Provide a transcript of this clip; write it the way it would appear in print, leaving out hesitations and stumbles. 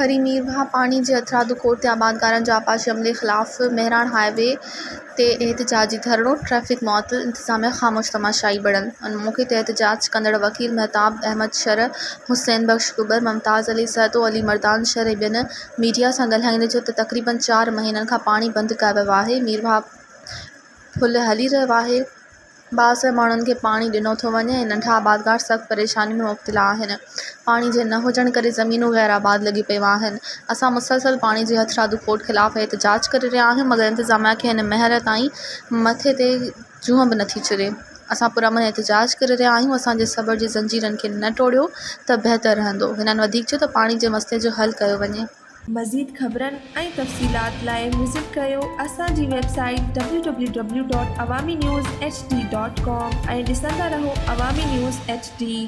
ٺري ميرواهه پاڻي جي هٿرادو کوٽ تي آبادگارن جو آبپاشي عملي خلاف مهراڻ هاء وي تي احتجاجي ڌرڻو، ٽريفڪ معطل، انتظاميا خاموش تماشائي بڻيل. ان موقعي تي احتجاج ڪندڙ وڪيل مهتاب احمد شر، حسين بخش ٻٻر، ممتاز علي سهتو، علي مردان شر ۽ ٻين ميڊيا سان ڳالهائيندي چيو ته تقريبن چار مهينن کان پاڻي بند ڪيو ويو آهي، ميرواهه ڦل هلي رهيو آهي. بااثر ماڻهن کي پاڻي ڏنو ٿو وڃي ۽ ننڍا آبادگار سخت پريشانين ۾ مبتلا آهن. پاڻي جي نه هجڻ ڪري زمينون غير آباد لڳيون پيون آهن. اسان مسلسل پاڻي جي هٿرادو کوٽ خلاف احتجاج ڪري رهيا آهيون مگر انتظاميا کي هن مهل تائين مٿي تي جونء به نٿي چري. اسان پرامن احتجاج ڪري رهيا آهيون اسان جي صبر جي زنجيرن کي نه ٽوڙيو ته بهتر رهندو. هنن وڌيڪ چيو ته پاڻي جي مسئلي جو حل ڪيو وڃي. مزيد خبرن ۽ تفصيلات لاء وزٽ ڪريو اسان جي website W W W dot Awami news H D dot com ۽ ڏسندا رهو عوامي نيوز ايڇ ڊي.